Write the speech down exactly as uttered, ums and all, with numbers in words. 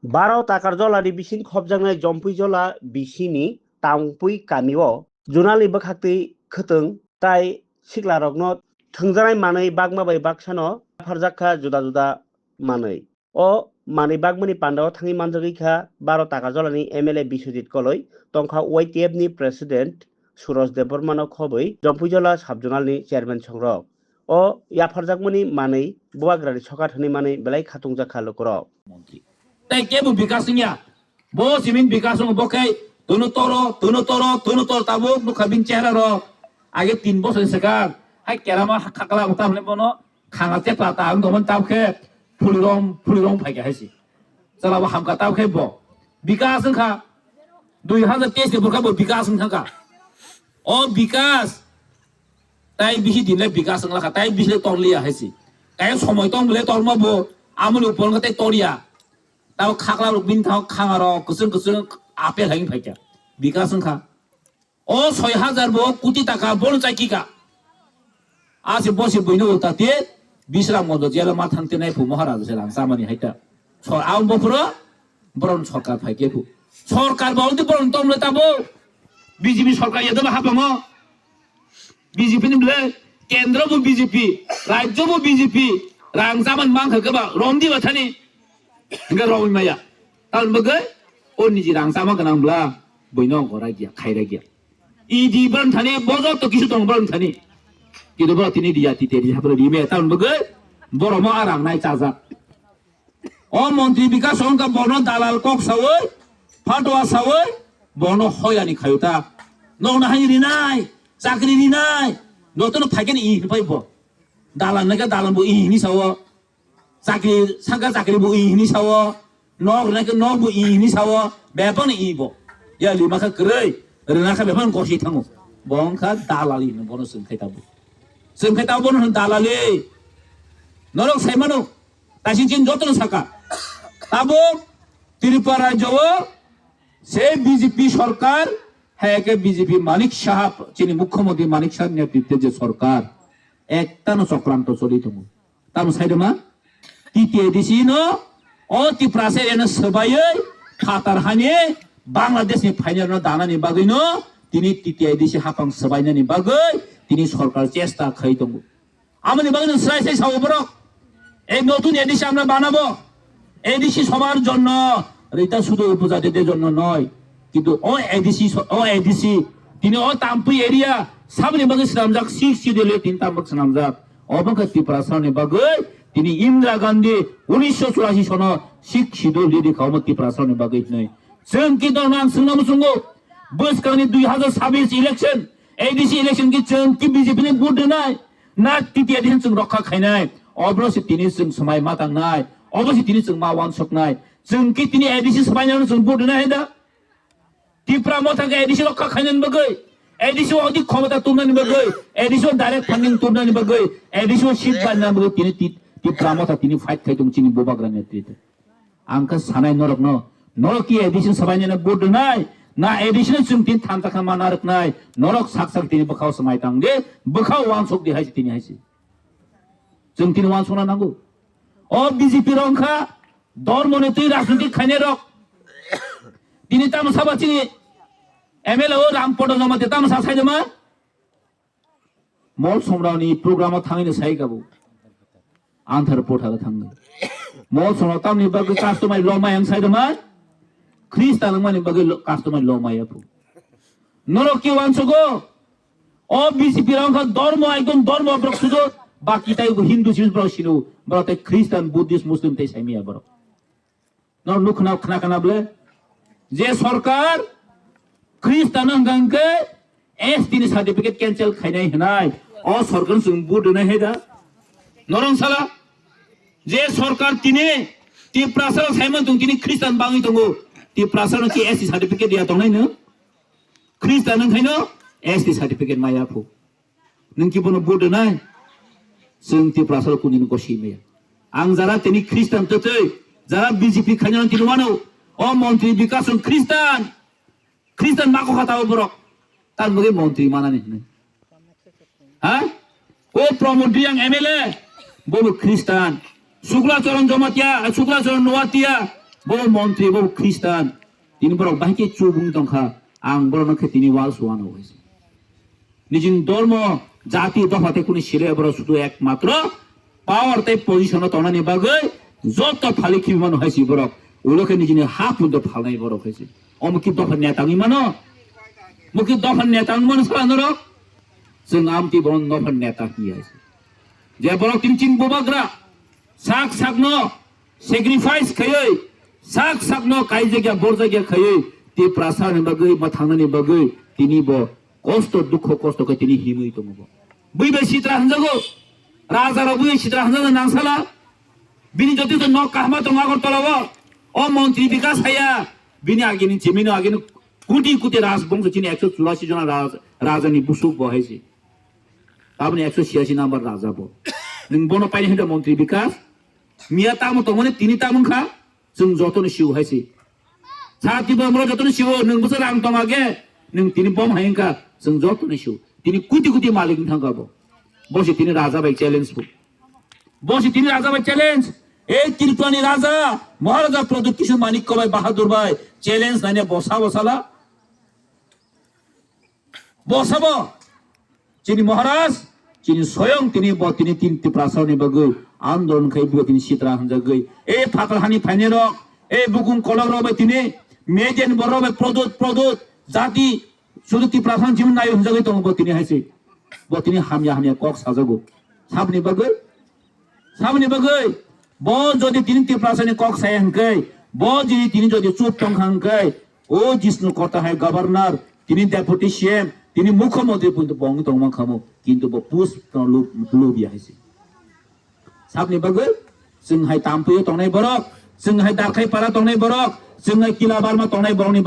Baro Takarjolani bising khopjaknai Jompuijola bisini Tangpui kamio Junalni bwkhaktwi khwtwng tai siklarokno thwngjaknai manwi bakma bai baksano yapharjak kha juda juda manwi. O manwi bakmani pandao thangwi manjagwi kha Baro Takarjolani M L A Biswajit Koloi, tongkha Y T F ni President Suroj Debbarmano khobwi Jompuijola Sub-Zonalni Chairman songrok. O yapharjakmani manwi bubagrani sokat hwnwi manwi belai khatungjak kha lukurok. Montri. Tei kebo bikas wngya. Bo simin bikas wng bo khe tunu toro, tunu toro, tunu toro tabuk nukha bini chehra rok. Age tin bosor ni swkang hai kerama khakla bo tamle bono khanga chepla ta ang domon tab khe phulirong, phulirong phai khe hai si. Chala bo hamka tab khe bo. Bikas wngkha dui hazar teis ni borok bo bikas wngkha kha. O bikas tai bisi din le bikas wng lakha, tai bisi le tor liya hai si. Kaya somoi tong bole torma bo amoni upor wngkha tai tor ya. Tabo khakla rok bini thang khanga rok kwchwng kwchwng apel hai phai kha. Bikas wngkha. O soi hazar bo koti taka bono chai kika. Ase bosi buino uta te Bisram Gonda jela ma thang te nai phu Maharaja se rang chamani hai ta. Sor ang bo phuro boron sorkar phai ke phu. Sorkar bo undi boron tong le tabo. B J P sorkar ya daba hapango. B J P ni bole kendro bo B J P, rajyo bo B J P, rang chaman mang kha keba romdi bathani. Hingke romwi maya. Tamoni bagwi o niji rang chama gwnang bla buino gorai gya, khaira gya. E D bwrang thani bojo to kisu tong bwrang thani. Kido bwrang tini diya tite di hapra di me tamoni bagwi borok mo a rang nai chajak. O montri bikas wngkha bono dalal kok sawi, fatwa sawi, bono hoyani khayuta. Nokna hai rinai, chakri rinai, notono phaikhe ni i hinpai bo. Dalal nake dalal bo i hini sawo. Chakri saka chakri bo i hini sawo. Nok nake nok bo i hini sawo. Bepang ni i bo. Ya lima kha kwrwi, rina kha bepang gosi thango. Bo wngkha dalali no bono sengkhai tabo. Sengkhai tabo bono dalali. Norok saimano. Taising chini jotono saka. Tabuk Tripura rajyo o se B J P sorkar, hai khe B J P Manik Saha, chini Mukhyamantri Manik Saha netritwe je sorkar, ektano chokranto choli tongo. Tamo saidoma? T T A D C no o Tiprasa area no swbaiwi phatar hani Bangladesh ni phainai rokno danani bagwi no tini T T A D C hapang swbainani bagwi tini sorkar chesta khai tongo. Amoni bagwi no srai srai sao borok. Ei notun A D C amra banabo. A D C sobar jonno, rita sudu upojati de jonno noi. Kintu o A D C so-, o A D C, tini o Tampui area, saboni bagwi swnamjak, Sixth Schedule tini tambuk swnamjak. Obo khe Tiprasani bagwi tini Indira Gandhi unisho churasi sono Sixth Schedule ridi kha omo Tiprasani bagwi hinwi. Chwng kintu ang swngna muchungo, bwskangni dui hazar sabis election, A D C election ki chwng ki B J P ni vote rwnai? Na T T A D C chwng rokha khainai, obo se tini chwng swmai ma tangnai, obo se tini chwng ma uansuknai. Chwng ki tini A D C swmainani chwng vote rwnai hai da? Tipra Motha khe A D C rokha khainani bagwi, A D C o odi khomota tumnani bagwi, A D C o direct funding tumnani bagwi, A D C o seat barnani bagwi tini Ti-, Tipra Motha tini fight khai tong chini bubagra netrite. Ang khe sanai norokno, norok ki A D C swbainani vote rwnai, na A D C no chwng tini thansa khe ma narwknai, norok sak sak tini bwkhao swmai tang di, bwkhao uansuk di hai se tini hai se. Chwng tini uansukna nango. O B J P rok wngkha dormoni twi rajniti khainai rok. Tini tamo saba chini M L A o Rampada Jamatia tamo sa saidoma? Mol somrokni program o thangwi no sai kabo. Anthar potharo thangwi. Mol somrok tamni bagwi customary lomai ang sai doma? Khristan wngmani bagwi lo-, customary lomai aphu. Norok ki uansugo? O B J P rok wngkha dormo, ekdom dormo borok sudo. Baki tai bo Hindu simi borok sino. Borok tai Khristan, Buddhist, Muslim tai saimiya borok. No nukna khna khna ble je sorkar Khristan hwnkha hwnkhe S T ni certificate cancel khainai hwnai o sorkar chwng vote rwnai hai da? Norong sala je sorkar tini Tiprasa saimon tong tini Khristan bangwi tongo, Tiprasa no ki S T certificate ya tongnai no? Khristan wngkhaino S T certificate maya phu. Nwng ki bono vote rwnai? Chwng Tiprasa rok kuni no gosi maya. Ang jara tini Khristan twtwi, jara B J P khainani tini wano, o montri Bikash chwng Khristan. Khristan ma kokha tao borok. Tamni bagwi montri manani hwnwi. Ha? O Pramod Reang M L A, bobo Khristan. Sukla Charan Jamatia, Sukla Charan Noatia, Bo montri, bo Khristan, tini borok bahai khe chubung tongkha, ang borokno khe tini wal suano hai se. Nijini dormo, jati, dopha tei kuni sile borok sudu ekmatro power tei position o tongnani bagwi joto phali khibi mano hai se borok. Ulo khe nijini ha punto phalnai borok hai se. Omo ki dopha neta wngwi mano? Mo ki dopha neta wngwi mano sala norok? Chwng amtwi bono dopha neta hiya hai se. Je borok tini chini bubagra sak sakno sacrifice khaiwi, sak sakno kaijakya borjakya khaiwi, Tiprasa ni bagwi, mwthangnani bagwi tini bo kosto, dukho kosto khe tini himwi tongo bo. Bui bai sitra hwnjago, raja rok bui bai sitra hwnjago nangsala. Bini jotito nok kahma tongo Agartala o. O montri Bikas haya, bini agini chimino agini kuti kuti rajbongso chini ekso churasi jona raj-, rajani busuk bo hai se. Aboni ekso chiyasi number raja bo. Nwng bono paini hwnda montri Bikas? Miya tamo tongmani tini tamo wngkha? Chwng jotono sio hai se. Sa Tiprasa jotono sio, nwng bwsa rang tong age, nwng tini bom hai wngkha, chwng jotono sio. Tini kuti kuti malik wng thangkha bo. Bo se tini raja bai challenge bo. Bo se tini raja bai challenge. Ei Tripura ni raja, Maharaja Pradyut Kishore Manikya bai Bahadur bai challenge naine bosa bosa la. Bo sabo, chini Maharaj, chini soyong tini bo tini tin Tiprasa ni bagwi andolon khai bo tini sitra hanjagwi. E phatal hani phainai rok, e bukung kolok rok bai tini, media ni borok bai Pradyut, Pradyut, jati, sudu Tiprasa ni jimin nayo hanjagwi tongo bo tini hai se. Bo tini hamya hamya kok sajago. Sabni bagwi? Sabni bagwi? Bo jodi tini Tiprasa ni kok saya hwnkhe, bo jodi tini jodi chup tong kha hwnkhe, o Jishnu Kota hai governor, tini deputy C M, tini mukhyamantri punto bo wng tong man khamo, kintu bo post no lub, lubya hai se. Sabni bagwi? Chwng hai Tampui o tongnai borok, chwng hai Darkhai para tongnai borok, chwng hai Kila Barma tongnai borok ni